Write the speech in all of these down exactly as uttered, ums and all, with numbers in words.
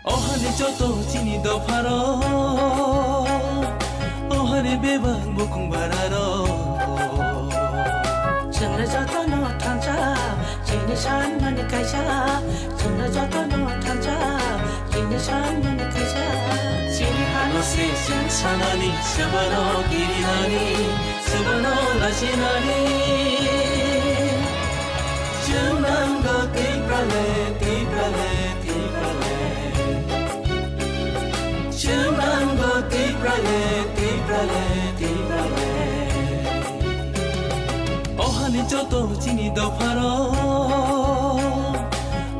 O hani joto chini dopharo, o hani bebak bukung bararo. Chwngno jotono thansa, chini sanmani kaisa. Chwngno jotono thansa, chini sanmani kaisa. Chini hano se chwng sanani, swbano kirinani, swbano lachinani. Chwng nango Tiprale, Tiprale, Tiprale. Chwng nango Tiprale, Tiprale, Tiprale. O hani joto chini dopharo,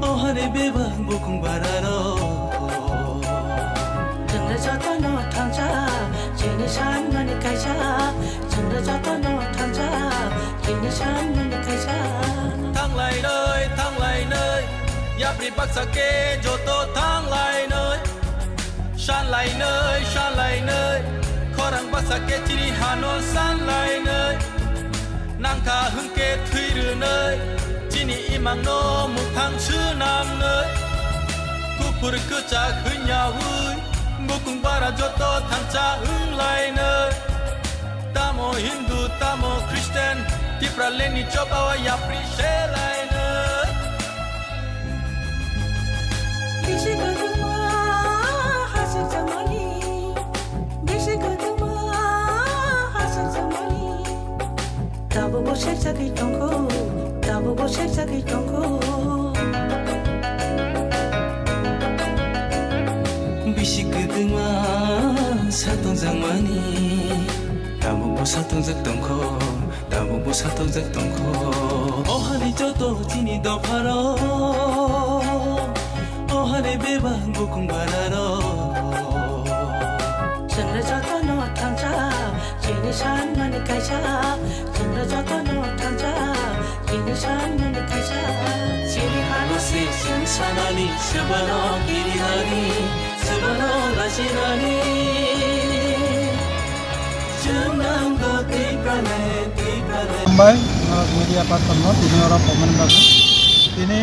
o hani bebak bukung bararo. Chwngno jotono thansa, chini sanmani kaisa. Chwngno jotono thansa, chini sanmani kaisa. Thanglainai, thanglainai, yapri baksa khe joto thanglainai. Sanlainai, sanlainai, khorang baksa khe chini hano sanlainai. Nangkha hwnkhe thwi rwnai, chini imangno muthang swnamnai. Kuphur kwchak hwnyaui, bukung bara joto thansa wnglainai. Tamo Hindu, tamo Christian, Tipralandni chobao yapri selainai. Bisi kwbangma hasik jamani, bisi kwbangma hasik jamani. Tabukbo serjagwi tongkho, tabukbo serjagwi tongkho. Bisi kwbangma satong jamani, tabukbo satong jak tongkho. Tabukbo satokjak tongkho. O hani joto chini dopharo, o hani bebak bukung bararo. Chwngno jotono thansa, chini sanmani kaisa. Chwngno jotono thansa, chini sanmani kaisa. Chini hano se chwng sanani, swbano kirinani, swbano lachinani. Hambai, norok media person no, tini oro comment bagwi. Tini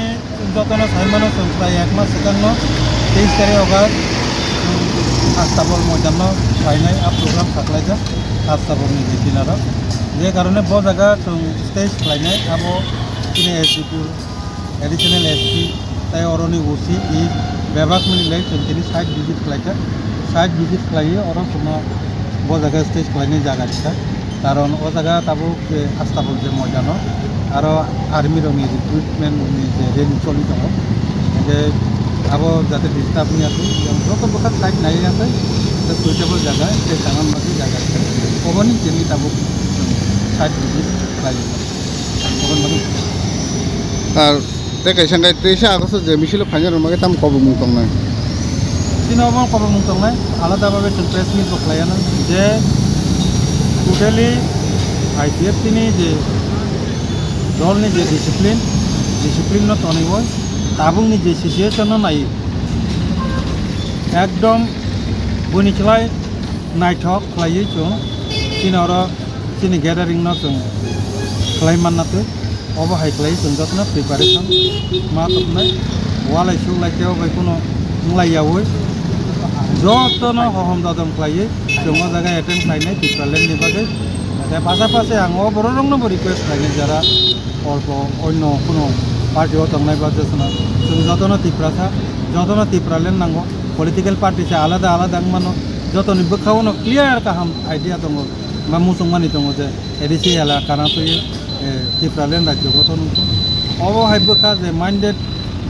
jotono saimano chwng prai ek mas swkangno, teis tarik August, chwng Astabol moidanno phainai a program khaklaijak Astabolni je dinaro. Je karone bo jaga chwng stage khlainai abo tini S D pur. Additional S P tei oroni O C e bebak mililai chwng tini site visit khlaijak. Site visit khlaiwi oro chwngno bo jaga stage khlainai jaga rikha. Karon o jaga tabuk, eh, Astabol je moidano aro army rokni recruitment ni je rally choli tongo. Hingke abo jate disturb wngya tei yang joto bwkha site naiya tei suitable jaga tei chana bagwi jaga rikha. Oboni chini tabuk chwng site visit khlai. Ar tei kaisa hwnkhe teisa August je misil o phaina rwma khe tamo kobongmung tongnai? Chini obo kobongmung tongnai, alada babe chwng press meet bo khlaiya na, je totally I P F T ni je dol ni je discipline, discipline no tonwi o, tabuk ni je situation no naiwi, ekdom buini khlai naithok khlaiwi chwng chini oro chini gathering no chwng khlai manna twi, obo hai khlai chwng jotono preparation ma tongkhnai, walai suklai tei obo bai kheno wnglai yaui jotono hohom dodom khlaiwi chwng o jaga attend khlainai Tipraland ni bagwi. Tei pasapasi ang o borok rokno bo request khlainai jara olpo onno kheno party o tongnai ba jeswna chwng jotono Tiprasa, jotono Tipraland nango, political party se alada alada wngmano, jotoni bwkhao no clear kaham idea tongo. Ma muchungmani tongo je A D C elaka na twi, eh, Tipraland rajyo gothon wngkha. Obo hai bwkha je minded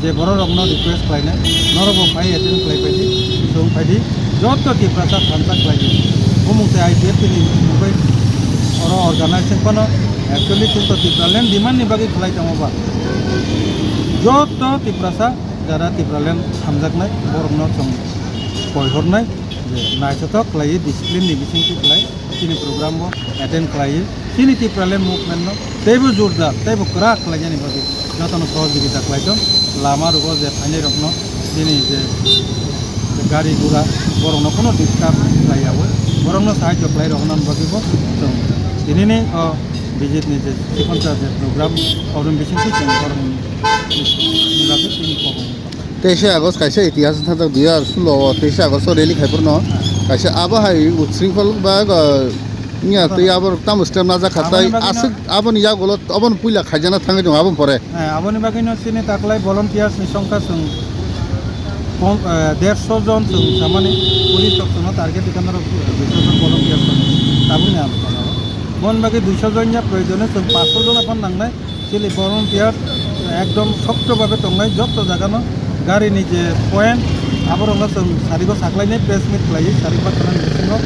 je borok rokno request khlainai, norok bo phai attend khlai phaidi, chwng phaidi, joto Tiprasa thansa khlaidi. Bumung se I P F T ni mungwi oro organize wngphano actually chwng to Tipraland demand ni bagwi khlai tongo ba. Joto Tiprasa jara Tipraland hamjaknai borokno chwng koi hornai je naithothok khlaiwi discipline ni bisingtwi khlai. Chini program bo attend khlaiwi chini Tipraland movement no teibo jordar teibo kwrak khlainani bagwi jotono sohojogita khlai tong. Lama rogo je phainai rokno chini je gari gura borokno kono disturb khlai yaui borokno sahajyo khlai rokna bagwi bo chwng tinini o visit ni je sikonsa je program oboni bisingtwi chwng borokni bagwi chini kobong. Teisa August kaisa itihas thajak dui hajar sullo o teisa August o rally khai phurno kaisa abo hai utsringkhol ba, uh, wngya tei abo tamo step najak kha Aboni tei bagwino aswk aboni yagulo obono puila khaijana thangwi tongo aboni pore. Eh, aboni bagwino chini taklai volunteers ni songkha chwng pon-, eh, dersho jon chwng samani police rok chwngno target dikanarok duisho jon volunteers tongo tabukni alochona o. Boni bagwi duisho jon ya proyojone chwng pansho jon aphano nangnai. Chini volunteer ekdom sokto bhabe tongnai, jotto jagano gari ni je point, aborokno chwng sarigo saklainai, press meet khlaiwi, sari bakhrani bisingo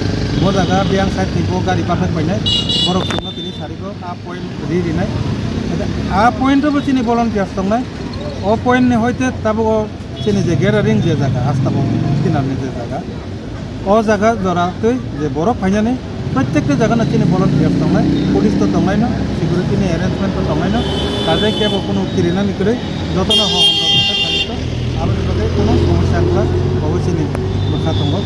bo jaga biyang side ni bo gari bathak painai, borok chwngno tini sarigo a point ri rinai. A point o bo chini volunteers tongnai, o point ni hoite tabuk o chini je gathering je jaga, Asthabol kinarni je jaga, o jaga jora twi je borok phainani, prottekta jaga no chini volunteer tongnai, police to tongnai no, security ni arrangement to tongnai no, kajai kebo kunu kirinani kwrwi, jotono ho aboni bagwi kunu somosya wngkha, obo chini bwkha tongo.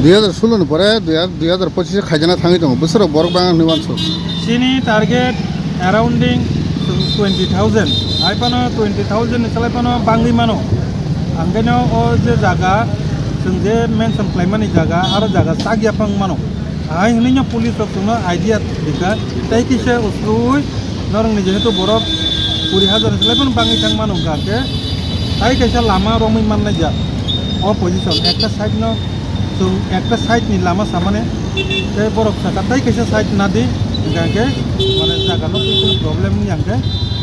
Dui hajar sullo ni pore dui hajar, dui hajar pochis o khaijana thangwi tongo, bwswrok borok bang hinwi uansuk. Chini target surrounding twenty thousand. Hai phano twenty thousand ni salai phano bangwi mano. Ang khe no o je jaga, chwng je mention khlaimani jaga, aro jaga chak yaphang mano. Hai hwnwi no police rok chwngno idea rikha. Tei kisa usui norokni jehetu borok kuri hajar ni salai phano bangwi thang mano hwnkha khe, tai kaisa lama romwi mannai jak. O position ekta side no Chwng ekta side ni lama samani, tei borok saka tai kaisa side nadi, hingka khe mane jaga no twi kunu problem wngya hingke,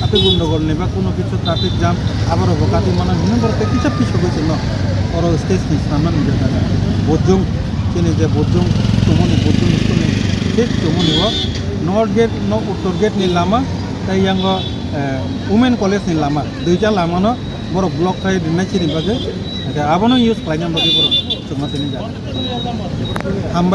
atwi gundogol ni ba kunu kichu traffic jam, aborok bo kati mano hinwi borok tei kisa piso goi chwngno oro stage ni swnamna nungya jaga. Bojong chini je Bojong chumoni, Bojong school ni thik chumoni o north gate no uttor gate ni lama tei yango, eh, women college ni lama, duita lama no borok block khai rinai chini bagwi, hingke abono use khlaina bagwi borok chwngno tini jaga. Hambai.